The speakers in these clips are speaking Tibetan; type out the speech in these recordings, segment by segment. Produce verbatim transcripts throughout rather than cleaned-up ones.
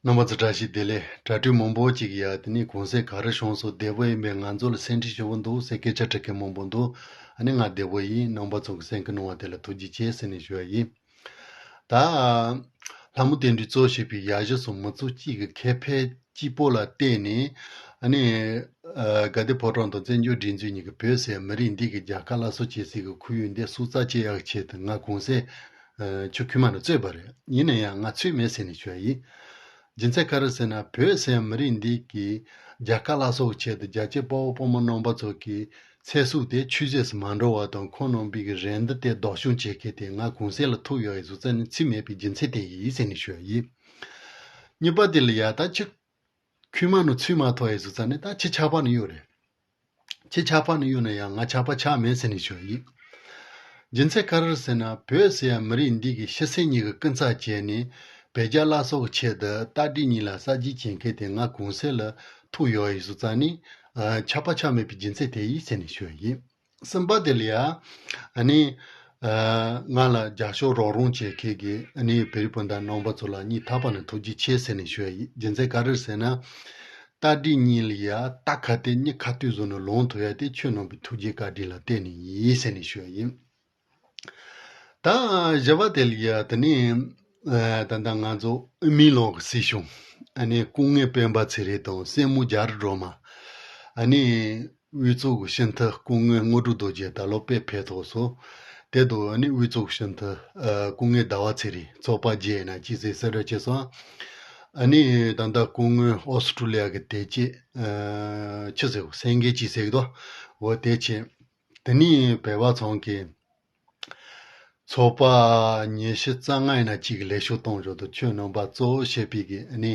རྣམ་པ་ཚོ་བཀྲ་ཤིས་བདེ་ལེགས། དྲ་གྲོགས་མང་པོ་ཅིག་ཡ་དེ་ནས་གུང་སེང་ག་རེ་བྱུང་སོང་། བདེ་པོ་ཡིན་པས། ང་ཚོ་ལ་སེམས་ཁྲལ་ཞེ་པོ་འདུག་ཟེར་སྐད་ཆ་དྲི་མཁན་མང་པོ་འདུག་ཨ་ནི་ང་བདེ་པོ་ཡིན། རྣམ་པ་ཚོ་གི་སེམས་ཁུར་གནང་བ་དེ་ལ་ཐུགས་རྗེ་ཆེ་ཟེར་ནས་ཞུ་ཡ་ཡིན། ད་ལྷ་མོ་བསྟན་སྒྲོན་གཙོ་བྱས་པའི་ཡ་གཞི་སོགས་མི་ཚོགས་གཅིག་གི་ཁེ་ཕན་གཅིག་པོ་ལ་བརྟེན་ནས། ཨ་ནི་ཨ་དགའ་ལྡན་ཕོ་བྲང་དང་བཙན་བྱོལ་སྒྲིག་འཛུགས་གཉིས་ཀྱིས་བོད་ཟེར་མི་རིགས་འདི་གི་རྒྱལ་ཁ་སླར་གསོ་བྱེད་སའི་གི་ཁོར་ཡུག་འདི་སྲོག་རྩ་གཅོད་ཡག་ཆེད་དུ་ང་གུང་སེང་ཨ་ཁྱོད་ཁུལ་མ་ནས་རྩོད་པ་རེད། ཡིན་ན་ཡང་ང་ཚོད་མེད་ཟེར་ནས་ཞུ་ཡ་ཡིན། རྒྱུ་མཚན་ག་རེ་ཟེར་ན། བོད་ཟེར་མི་རིགས་འདི་གི་རྒྱལ་ཁ་སླར་གསོ་གི་ཆེད་དུ་རྒྱལ་གཅེས་དཔའ་བོ་དཔའ་མོ་རྣམ་པ་ཚོ་གི་ཚེ་སྲོག་དེ་ཆུད་ཟོས་སུ་མ་འགྲོ་བ་དང་། ཁོང་རྣམ་པའི་གི་རེ་འདུན་དེ་ལྡོག་ཕྱོགས་བྱེད་མཁན་དེ་ང་གུང་སེང་ལ་ཐུག་ཡོད་ཡིན་ཟེར་ནས་ཚོད་མེད་པའི་རྒྱུ་མཚན་དེ་ཡིན་ཟེར་ནས་ཞུ་ཡ་ཡིན། གཉིས་པ་དེ་ལ་ཡ་ད་ཁྱི་ཁུལ་མ་ནས་ཚོད་མ་ཐུབ་ཡིན་ཟེར་ནས། ད་ཁྱི་ཆགས་པ་ནི་ཡོད་རེད། ཁྱི་ཆགས་པ་ནི་ཡོད་ན་ཡང་ང་ཆགས་པ་ཆགས་མེད་ཟེར་ནས་ཞུ་ཡ་ཡིན། རྒྱུ་མཚན་ག་རེ་ཟེར་ན། བོད་ཟེར་ཡ་མི་རིགས་འདི་གི་ཤི་གསོན་གཉིས་ཀྱི་སྐུ་ཚབ་བྱས་ནས་བོད་རྒྱལ་ལ་སོགས་ཆེད་དུ་རྟ་དྲེལ་གཉིས་ལ་གསར་བརྗེ་བྱེད་མཁན་དེ་ང་གུང་སེང་ལ་ཐུག་ཡོད་ཡིན་ཟེར་ཙང་ནི། ཨ་ཆགས་པ་ཆགས་མེད་པའི་རྒྱུ་མཚན་དེ་ཡིན་ཟེར་ནས་ཞུ་ཡ་ཡིན། གསུམ་པ་དེ་ལ་ཡ། ཨ་ནི། ཨ་ང་ལ་རྒྱབ་སྐྱོར་རོགས་རམ་བྱེད་མཁན་གྱི་ཨ་ནི་བོད་རིགས་སྤུན་ཟླ་རྣམ་པ་ཚོ་ལ་སྙིང་ཐག་པ་ནས་ཐུགས་རྗེ་ཆེ་ཟེར་ནས་ཞུ་ཡ་ཡིན། རྒྱུ་མཚན་ག་རེ་ཟེར་ན། རྟ་དྲེལ་གཉིས་ལ་ཡ་རྟ་ཁ་གཏད་མི་ཁ་གཏད་བཟོས་ནས་ལངས་ཐུབ་ཡ་དེ་ཁྱོད་རྣམ་པའི་ཐུགས་རྗེ་བཀའ་དྲིན་ལ་བརྟེན་ནས་ཡིན་ཟེར་ནས་ཞུ་ཡ་ཡིན། ད་བཞི་པ་དེ་ལ་ཡ་དེ་ནི་ཨ་ད་ལྟ་ང་ཚོ་དབུ་མའི་ལམ་གྱི་སྲིད་སྐྱོང་ཨ་ནི་སྐུ་ངོ་སྤེན་པ་ཚེ་རིང་དང་སྲས་མོ་རྒྱ་རི་སྒྲོལ་མ། ཨ་ནི་དབུས་གཙོ་གི་སྤྱི་འཐུས་སྐུ་ངོ་དངོས་གྲུབ་རྡོ་རྗེ་ད་ལོ་དཔེ་ཕེབས་ཐུབ་སོང་། དེ་དང་ཨ་ནི་དབུས་གཙོ་གི་སྤྱི་འཐུས་ཨ་སྐུ་ངོ་ཟླ་བ་ཚེ་རིང་ཚོགས་པ་བརྒྱད་ཡིན་ན་ཅི་ཟེར་གསལ་བསྒྲགས་བྱས་སོང་། ཨ་ནི་ད་ལྟ་སྐུ་ངོ་ཨོ་སི་ཁྲུ་ལི་ཡ་གི་དེ་ཅི་ཨ་ཆི་ཟེར་གོ་སེང་གེ་ཅི་ཟེར་གི་འདུག་འོ་དེ་ཆེ། དེ་ནི་བོད་པ་ཚང་གི་ཚོགས་པ་ཉི་ཤུ་རྩ་ལྔ་ཡིན་ན་གཅིག་གི་ལས་ཤོག་གཏོང་བཞག་འདུག་ཁྱོད་རྣམ་པ་གཙོ་བོ་བྱས་པའི་གི་ཨ་ནི་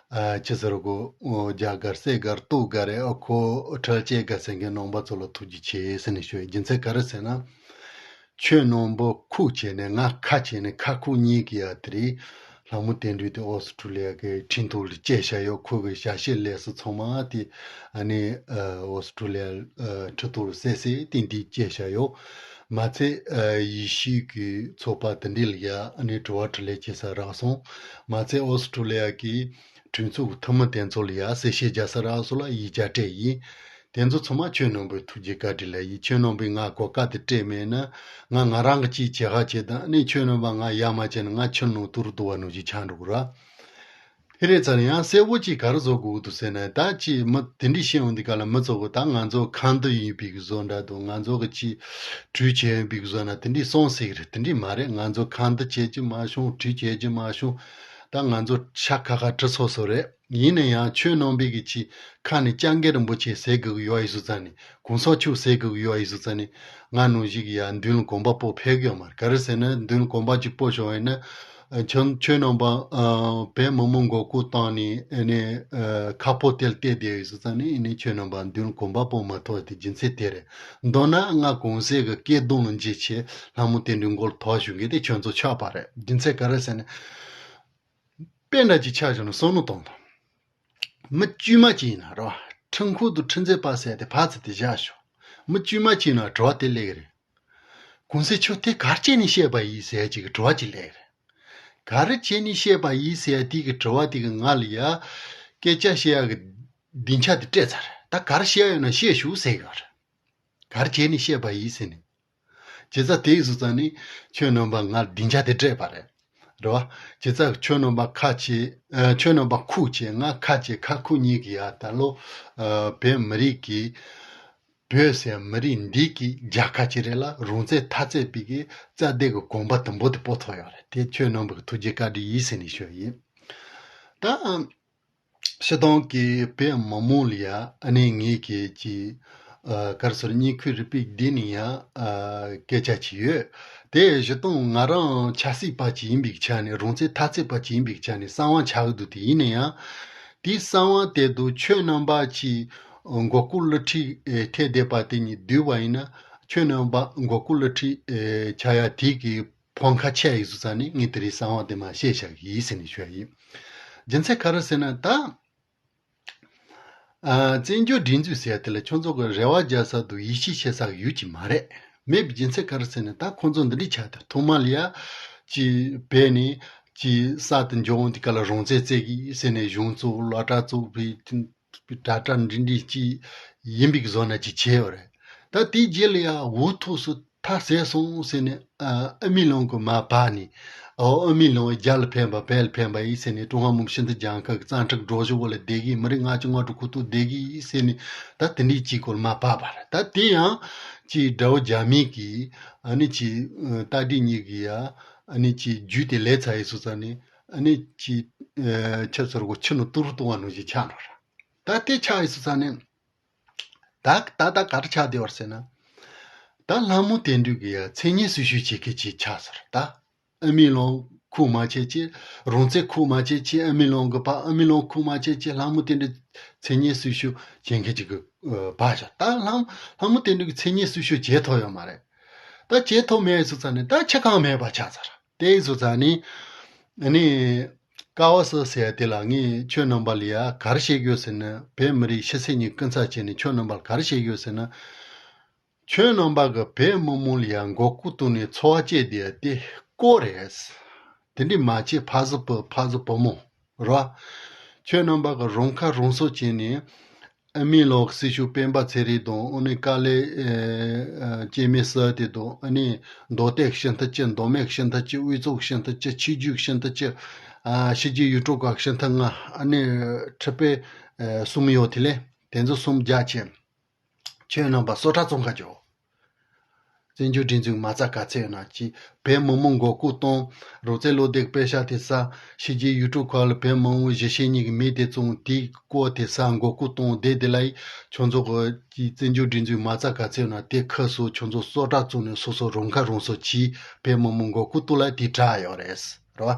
ཨ་ཅི་ཟེར་གོ་རྒྱ་དགའ་སྲས་དགའ་སྟོབས་དགའ་རེད། ཨ་ཁོ་ཁྲལ་ཆེ་དགའ་ཟེར་མཁན་རྣམ་པ་ཚོ་ལ་ཐུགས་རྗེ་ཆེ་ཟེར་ནས་ཞུ་ཡ། རྒྱུ་མཚན་ག་རེ་ཟེར་ན། ཁྱོད་རྣམ་པ་ཁུག་བྱས་ནས་ང་ཁ་བྱས་ནས་ཁ་ཁུག་གཉིས་ཀྱི་ཡ་དེ་རེད། ལྷ་མོ་བསྟན་སྒྲོན་དེ་ཨོ་སི་ཁྲུ་ལི་ཡ་གི་ཁྲིམས་ཐོག་ལ་བཅད་བཞག་ཡོད། ཁོ་གི་ཞབས་ཕྱི་ལས་བཟོ་ཚང་མ་དེ་ཨ་ནི་ཨོ་སི་ཁྲུ་ལི་ཡ་ཁྲིམས་ཐོག་ལ་བསད་བསད་དེ་འདི་བཅད་བཞག་ཡོད། མ་ཚད་ཡེ་ཤུ་གི་ཚོགས་པ་དེ་འདྲ་ལ་ཡ་ཨ་ནི་དྲི་བ་དྲིས་ལན་བྱེད་ས་རག་སོང་། མ་ཚད་ཨོ་སི་ཁྲུ་ལི་ཡ་གི་གྲོས་ཚོགས་ཀྱི་འཐུས་མི་དེ་ཚོ་ལ་ཡ་གསལ་བཤད་རྒྱག་ས་རག་སོང་ལ་ཡིག་ཆ་སྤྲད་ཡིན། དེ་ཚོ་ཚང་མ་ཁྱོད་རྣམ་པའི་ཐུགས་རྗེ་བཀའ་དྲིན་ལ་ཡིན། ཁྱོད་རྣམ་པས་ང་གོ་སྐབས་དེ་སྤྲད་མེད་ན། ང་ང་རང་གི་ཅིག་བྱེད་ཁ་བྱེད་དང་ནི་ཁྱོད་རྣམ་པ་ང་ཡ་མ་བྱས་ན་ང་ཁྱིམ་ནང་དུར་དུ་བ་ནང་ཅིག་ཆགས་འགྲོ་གི་ར། དེ་རེད་ཙང་ཡང་གསལ་བོ་ཅིག་ག་རེ་བཟོ་དགོས་འདུག་ཟེར་ན། ད་ཅིག་མི་དེ་འདྲས་བཤད་ཡོང་དུས་ག་ལ་མི་ཚོ་གི་ད་ང་ཚོ་ཁ་འདི་ཡིན་པའི་གི་བཟོ་འདྲ་དང་། ང་ཚོ་གི་ཅིག་གྲོས་བྱས་ཡིན་པའི་གི་བཟོ་ན་དེ་འདྲས་སོང་ཟེར་གི་རེད། དེ་འདྲས་མ་རེད། ང་ཚོ་ཁ་འདི་བྱེད་ཀྱི་མ་བྱུང་། གྲོས་བྱེད་ཀྱི་མ་བྱུང་། ད་ང་ཚོ་ཤ་ཁ་ཁ་གྲི་སོ་སོ་རེད། ཡིན་ན་ཡང་ཁྱོད་རྣམ་པའི་གི་ཅིག་ཁ་ནས་སྐྱབས་མགོན་རིན་པོ་ཆེ་ཟེར་དགོས་ཀྱི་ཡོད་ཡིན་ཟེར་ཙང་ནི། གོང་ས་མཆོག་ཟེར་དགོས་ཀྱི་ཡོད་ཡིན་ཟེར་ཙང་ནི། ང་ནང་བཞིན་གི་ཡ་མདུན་ལ་གོམ་པ་སྤོ་ཕེབས་ཀྱི་ཡོད་མ་རེད། ག་རེ་ཟེར་ན་མདུན་ལ་གོམ་པ་ཅིག་སྤོ་བྱུང་བ་ཡིན་ན། ཨ་ཁྱོད་ཁྱོད་རྣམ་པ་ཨ་བོད་མི་མང་མགོ་སྐོར་བཏང་ནས་ཨ་ནི་ཨ་ཁ་ཕོ་དེ་ལ་བལྟས་བསྡད་ཡོད་ཟེར་ཙང་ནི། ཨ་ནི་ཁྱོད་རྣམ་པ་མདུན་ལ་གོམ་པ་སྤོ་མ་ཐུབ་པ་དེ་རྒྱུ་མཚན་དེ་རེད། མདོར་ན་ང་གོང་གསལ་གི་སྐད་གདོང་ལ་འཇིགས་བྱས་ལྷ་མོ་བསྟན་སྒྲོན་མགོ་ལ་ཐོག་ཞུ་མཁན་དེ་ཁྱོད་ཚོ་ཆགས་པ་རེད། རྒྱུ་མཚན་ག་རེ་ཟེར་ན། དཔེ་འདྲ་ཅིག་ཆ་བཞག་ན་བསམ་བློ་གཏོང་དང་། མི་དཀྱུས་མ་ཅིག་ཡིན་ན་རེད་བ། ཁྲིམས་ཁང་དུ་ཁྲིམས་རྩོད་པ་ཟེར་དེ་ཕར་ཚུར་དེ་བཞག་ཞོག་མི་དཀྱུས་མ་ཅིག་ཡིན་ན་དྲི་བ་དེ་སླེབས་ཀྱི་རེད། གོང་ས་མཆོག་དེ་ག་རེ་བྱས་ནས་བཤད་པ་ཡིན་ཟེར་ཅིག་གི་དྲི་བ་ཅིག་སླེབས་ཀྱི་རེད། ག་རེ་བྱས་ནས་བཤད་པ་ཡིན་ཟེར་དེ་གི་དྲི་བ་དེ་གི་ང་ལ་ཡ་སྐད་ཆ་བཤད་ཡ་གི་སྡིངས་ཆ་དེ་སྤྲད་ཚར། ད་ག་རེ་བཤད་ཡ་ཡོད་ན་བཤད་ཤོག་ཟེར་གི་རེད། ག་རེ་བྱས་ནས་བཤད་པ་ཡིན་ཟེར་ནས། བྱས་ཙང་དེ་ཡིན་ཙང་ནི་ཁྱོད་རྣམ་པ་ང་སྡིངས་ཆ་དེ་སྤྲད་པ་རེད། རེད་བ། བྱས་ཙང་ཁྱོད་རྣམ་པ་ཁ་ཆེ། ཨ་ཁྱོད་རྣམ་པ་ཁུག་ཆེ་ང་ཁ་ཆེ། ཁ་ཁུག་གཉིས་ཀྱི་ཡ་ད་ལོ་ཨ་བོད་མི་རིགས་ཀྱི་བོད་ཟེར་མི་རིགས་འདི་གི་རྒྱལ་ཁ་ཅིག་རེད་ལ། རང་བཙན་འཐབ་རྩོད་པའི་གི་རྩ་དེ་གི་གོམ་པ་དུམ་བུ་དེ་སྤོ་ཐུབ་ཡོད་རེད། དེ་ཁྱོད་རྣམ་པ་གི་ཐུགས་རྗེ་བཀའ་དྲིན་ཡིན་ཟེར་ནས་ཞུ་ཡིན། ད། སྤྱིར་བཏང་གི་བོད་མི་མང་ལ་ཡ་ཨ་ནི་ངེད་ཀྱི་ཅིག་ཨ་ག་རེ་ཟེར་བསྙེན་བཀུར་རིག་པའི་སྡེ་ནས་ཡ་ཨ་སྐད་ཆ་ཅིག་ཡོད། དེ་སྤྱིར་བཏང་ང་རང་ཆབ་སྲིད་པ་ཅིག་ཡིན་པའི་ཆ་ནས། རང་བཙན་འཐབ་རྩོད་པ་ཅིག་ཡིན་པའི་ཆ་ནས་གསང་བ་ཆགས་ཀྱི་འདུག་དེ་ཡིན་ན་ཡང་དེའི་གསང་བ་དེ་དུ་ཁྱོད་རྣམ་པ་ཅིག་མགོ་སྐོར་བསླུ་བྲིད་ཨེ་ཐེབས་བསྡད་པ་དེ་གཉིས་བསྡུས་པ་ཡིན་ན། ཁྱོད་རྣམ་པ་མགོ་སྐོར་བསླུ་བྲིད་ཨེ་བྱ་ཡ་དེ་གི་ཕོན་ཁ་ཆེ་ཡིན་ཟེར་ཙང་ནི་ངས་དེ་རིང་གསང་བ་དེ་མར་བཤད་བཞག་གི་ཡིན་ཟེར་ནས་ཞུ་ཡ་ཡིན། རྒྱུ་མཚན་ག་རེ་ཟེར་ན་ད། ཨ་བཙན་བྱོལ་སྒྲིག་འཛུགས་ཟེར་ཡ་དེ་ལ་ཁྱོད་ཚོ་གི་རེ་བ་རྒྱག་ས་དང་ཡིད་ཆེས་བྱེད་ས་གི་ཡུལ་ཅིག་མ་རེད། མེད་པའི་རྒྱུ་མཚན་ག་རེ་ཟེར་ན་ད་ཁོང་ཚོ་འདི་འདྲའི་ཆགས་ཏེ་ཐོག་མ་ལ་ཡ་ཅིག་བས་ནས་ ཅིག་ས་དེ་འབྱོར་འོང་དུས་སྐབས་ལ་རོང་བཙན་བཙལ་གི་ཟེར་ནས་གཞུང་བཙུགས་སློབ་གྲྭ་བཙུགས་པའི་དྲ་གྲ་འདྲི་འདྲི་ཅིག་ཡིན་པའི་བཟོ་ནས་ཅིག་བྱས་ཡོད་རེད། ད་དེའི་རྗེས་ལ་ཡང་འུ་ཐུག་སུ་ཐག་ཟད་སོང་ཟེར་ནས་ཨ་ཨ་མི་ལོང་གི་མ་པ་ནི་ཨོ་ཨ་མི་ལོང་རྒྱ་ལ་ཕན་པ་བལ་ལ་ཕན་པ་ཡིན་ཟེར་ནས་ཀྲུང་ཧྭ་མི་རིགས་སྤྱི་མཐུན་རྒྱལ་ཁབ་ཀྱི་རྩ་ཁྲིམས་སྒྲོག་ཞུ་བ་ལ་བསྡད་གི་མི་རིགས་ལྔ་བཅུ་ང་དྲུག་ཁུ་ཐུག་བསྡད་གི་ཟེར་ནས་ད་དེ་འདྲའི་ཅིག་སྐོར་མ་པ་པ་རེད། ད་དེ་ཡང་ཅིག་དགྲ་བོ་རྒྱ་མི་གིས་ཨ་ནི་ཅིག་ཏ་ཏི་གཉིས་ཀྱིས་ཡ་ཨ་ནི་ཅིག་རྒྱུད་དེ་ལས་ཚ་ཡི་སུ་ཚ་ནི་ཨ་ནི་ཅིག་ཆ་ཚར་གོ་ཆུ་ནང་ཏུ་རུ་གཏོང་བ་ནང་བཞིན་ཆགས་འགྲོ་ར། ད་དེ་ཆགས་ཡི་སུ་ཚ་ནི། ད་ད་ད་ག་རེ་ཆགས་བསྡད་པ་རེད་ཟེར་ན། ད་ལྷ་མོ་དོན་གྲུབ་ཀྱི་ཡ་མཚན་སྙན་སྲི་ཞུ་བྱེད་མཁན་ཅིག་ཆགས་ཚར། ད་ཨ་མི་ལོང་ཁུག་མ་བྱེད་ཅེས། རོང་བཙན་ཁུག་མ་བྱེད་ཅེས། ཨ་མི་ལོང་གི་ཕ་ཨ་མི་ལོང་ཁུག་མ་བྱེད་ཅེས། ལྷ་མོ་དོན་གྲུབ་མཚན་སྙན་སྲི་ཞུ་བྱེད་མཁན་ཅིག་གི་ཨ་ཕ་ཤ། ད་ལྷ་ལྷ་མོ་དོན་གྲུབ་ཀྱི་མཚན་སྙན་སྲི་ཞུ་བྱེད་ཐུབ་ཡོད་མ་རེད། ད་བྱེད་ཐུབ་མེད་སུ་ཚ་ནི་ད་ཆ་གང་མེད་པ་ཆགས་ཚར། དེ་སུ་ཚ་ནི། ཨ་ནི། ཀ་བ་སི་ཟེར་ཡ་དེ་ལ་ངས་ཁྱོད་རྣམ་པ་ལ་ཡ་ག་རེ་བཤད་དགོས་ཟེར་ན། བོད་མི་རིགས་ཤི་གསོན་གཉིས་སྐུ་ཚབ་བྱས་ནས་ཁྱོད་རྣམ་པ་ལ་ག་རེ་བཤད་དགོས་ཟེར་ན། ཁྱོད་རྣམ་པ་གི་བོད་མི་མང་ལ་ཡ་མགོ་སྐོར་བཏང་ནས་འཚོ་བ་སྐྱེལ་བསྡད་ཡ་དེ་ལྐོག་རེད། དེ་འདྲས་མ་བྱེད། ཕ་བཟི་བུ་ཕ་བཟི་བུ་མོ་ར། ཁྱོད་རྣམ་པ་གི་རང་ཁ་རང་གསོ་བྱས་ནས། ཨ་མི་ལོག་སྲི་ཞུ་སྤེན་པ་ཚེ་རིང་དང་། ཨ་ནི་དཀའ་ལས་ཨེ་ཨེ་སྐྱེ་དམན་ཟེར་དེ་དང་། ཨ་ནི་མདོ་སྟོད་ཤིན་ཐུ་སྤྱི། མདོ་སྨད་ཤིན་ཐུ་སྤྱི། དབུས་གཙང་ཤིན་ཐུ་སྤྱི། ཆོས་བརྒྱུད་ཤིན་ཐུ་སྤྱི། ཨ་ཕྱི་རྒྱལ་ཡུལ་གྲུ་ཁག་ཤིན་ཐུ་ལྔ། ཨ་ནི་ཁྲི་པའི་ཨེ་གསུམ་ཡོད། དེ་ལས་དེ་ཚོ་གསུམ་རྒྱ་ཆེ། ཁྱོད་རྣམ་པ་སོ་ཁྲ་བཙོང་ག་འགྱོ། བཙན་བྱོལ་སྒྲིག་འཛུགས་མ་རྩ་ག་ཚད་ཡོད་ན་ཅི། བོད་མི་མང་མགོ་སྐོར་གཏོང་། རོགས་རྩེད་བློ་བདེ་པེ་ཤ་དེ་ས། ཕྱི་རྒྱལ་ཡུལ་གྲུ་ཁག་ལ་བོད་མི་མང་བཞི་ཤེས་གཉིས་ཀྱི་མི་དེ་བཙོང་། དེའི་སྐོར་དེ་ས་མགོ་སྐོར་གཏོང་བསྡད་དེ་ལ་ཡི་ཁྱོད་ཚོ་གི་ཅི་བཙན་བྱོལ་སྒྲིག་འཛུགས་མ་རྩ་ག་ཚད་ཡོད་ན་དེ་ཁ་སོ་ཁྱོད་ཚོ་སོ་ཁྲ་བཙོང་ནས་སོ་སོ་རང་ཁ་རང་གསོ་གྱིས། བོད་མི་མང་མགོ་སྐོར་གཏོང་ལ་དེ་དྲག་ཡོད་རེད། རེད་བ། ཨ་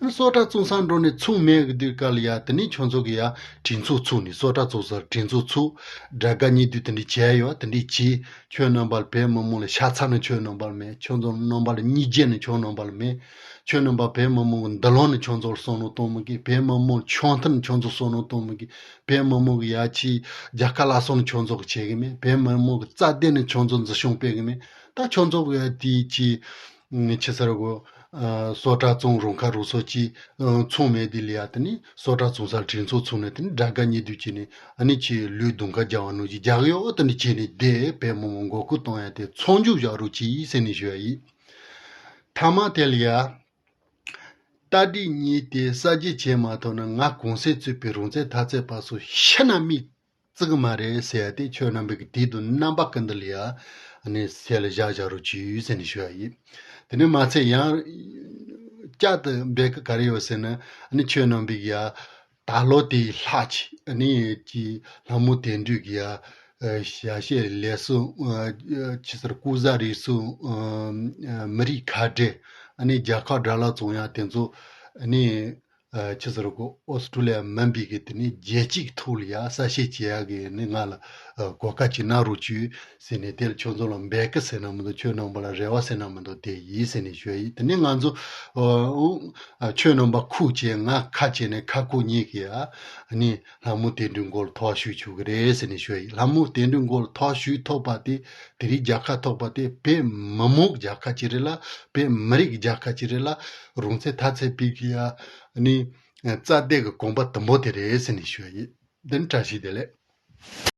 ནི་སོ་ཁྲ་བཙོང་ས་འགྲོ་ནས་ཚོང་མེད་གི་དུས་སྐབས་ལ་ཡ་དེ་ནས་ཁྱོད་ཚོ་གི་ཡ་གྲོས་ཚོགས་ཚུགས་ནས། སོ་ཁྲ་བཙོང་སར་གྲོས་ཚོགས་ཚུགས། དགྲ་དགའ་ཉེ་དུས་དེ་འདྲས་བྱས་ཡོད། དེ་འདྲས་བྱས། ཁྱོད་རྣམ་པ་བོད་མི་མང་ལ་ཤ་ཚ་ནི་ཁྱོད་རྣམ་པ་ལ་མེད། ཁྱོད་ཚོ་རྣམ་པ་ལ་སྙིང་རྗེ་ནི་ཁྱོད་རྣམ་པ་ལ་མེད། ཁྱོད་རྣམ་པ་བོད་མི་མང་གི་མདུན་ལམ་ནི་ཁྱོད་ཚོ་ལ་བསམ་བློ་གཏོང་མི་དགོས། བོད་མི་མང་ཆུང་མཐུན་ནི་ཁྱོད་ཚོ་བསམ་བློ་གཏོང་མི་དགོས། བོད་མི་མང་གི་ཡ་ཆེ་རྒྱལ་ཁ་ལ་སོང་ནི་ཁྱོད་ཚོ་གི་བྱེད་གི་མེད། བོད་མི་མང་གི་རྩ་དོན་ནི་ཁྱོད་ཚོ་འཛིན་སྐྱོང་སྤེལ་གི་མེད། ད་ཁྱོད་ཚོ་གི་ཡ་དེའི་ཆེ། ཆི་ཟེར་གོ། ཨ་སོ་ཁྲ་བཙོང་རང་ཁ་རང་གསོ་གྱིས། ཨ་ཚོང་མེད་དེ་ལ་ཡ་དེ་ནི་སོ་ཁྲ་བཙོང་སར་གྲོས་ཚོགས་ཚུགས་ནས་དེ་ནི་དགྲ་དགའ་ཉེ་དུས་བྱས་ནས། ཨ་ནི་ཆེ་ལུས་གདུང་ཁ་རྒྱག་པ་ནང་བཞིན་རྒྱག་གི་ཡོད། དེ་ནི་བྱས་ནས་བསྡད། བོད་མི་མང་མགོ་སྐོར་གཏོང་ཡ་དེ་མཚམས་འཇོག་བཞག་རོགས་གྱིས་ཟེར་ནས་ཞུ་ཡ་ཡིན། མཐའ་མ་དེ་ལ་ཡ། ཏ་ཏི་གཉིས་དེ་གསར་བརྗེ་བྱས་མ་ཐུབ་ན་ང་གོང་གསལ་གཙོས་པའི་རང་བཙན་འཐབ་རྩོད་པ་ཚོ་ཤི་ན་མིག་བརྩི་གི་མ་རེད་ཟེར་ཡ་དེ་ཁྱོད་རྣམ་པས་ཀྱི་དུས་དང་རྣམ་པ་ཀུན་ཏུ་ལ་ཡ་ཨ་ནི་གསལ་ལ་བཞག་བཞག་རོགས་གྱིས་ཟེར་ནས་ཞུ་ཡ་ཡིན། དེ་ནས་མ་ཚད་ཡང་བསྐྱར་དུ་འབད་གི་ག་རེ་ཡོད་ཟེར་ན། ཨ་ནི་ཁྱོད་རྣམ་པས་ཀྱི་ཡ་ད་ལོ་དེའི་ལྷག་ཅིག་ཨ་ནི་ཀྱི་ལྷ་མོ་དོན་གྲུབ་ཀྱི་ཡ་ཨ་ཞལ་བཞེས་ལས་གསུམ། ཨ་ཆི་ཟེར། སྐུ་གཟུགས་རིས་སུ་ཨ་མི་རིགས་ཁ་བྲལ། ཨ་ནི་རྒྱལ་ཁབ་དགྲ་ལ་བཙོང་ཡ་དེ་ཚོ་ཨ་ནི། ཨ་ཆི་ཟེར་གོ། ཨོ་སི་ཀྲུ་ལི་ཡ་མིན་པའི་གི་དེ་ནི་རྒྱལ་སྤྱིའི་ཐོག་ལ་ཡ་གསལ་བཤད་བྱེད་ཡ་གི་ནི་ང་ལ་ཨ་གོ་སྐབས་ཅིག་གནང་རོགས་གྱིས་ཟེར་ནས། དེ་ལ་ཁྱོད་ཚོ་ལ་འབད་གི་ཟེར་ན་མི་འདུག་ཁྱོད་རྣམ་པ་ལ་རེ་བ་ཟེར་ན་མི་འདུག་དེ་ཡིན་ཟེར་ནས་ཞུ་ཡ་ཡིན། དེ་ནི་ང་ཚོ་ཨ་ཁྱོད་རྣམ་པ་ཁུག་བྱས་ང་ཁ་བྱས་ནས་ཁ་ཁུག་གཉིས་ཀྱི་ཡ་ནི་ལྷ་མོ་དོན་གྲུབ་མགོ་ལ་ཐོག་ཞུགས་ཆོག་གི་རེད་ཟེར་ནས་ཞུ་ཡ་ཡིན། ལྷ་མོ་དོན་གྲུབ་མགོ་ལ་ཐོག་ཞུགས་ཐུབ་པ་དེ། དེ་རིང་རྒྱལ་ཁ་ཐོབ་པ་དེ་བོད་མི་མང་གི་རྒྱལ་ཁ་ཅིག་རེད་ལ། བོད་མི་རིགས་ཀྱི་རྒྱལ་ཁ་ཅིག་རེད་ལ། རང་བཙན་འཐབ་རྩོད་པའི་གི་ཡ་ནི་རྩ་དོན་གྱི་གོམ་པ་དུམ་བུ་དེ་རེད་ཟེར་ནས་ཞུ་ཡ་ཡིན། འདི་ནི་བཀྲ་ཤིས་བདེ་ལེགས།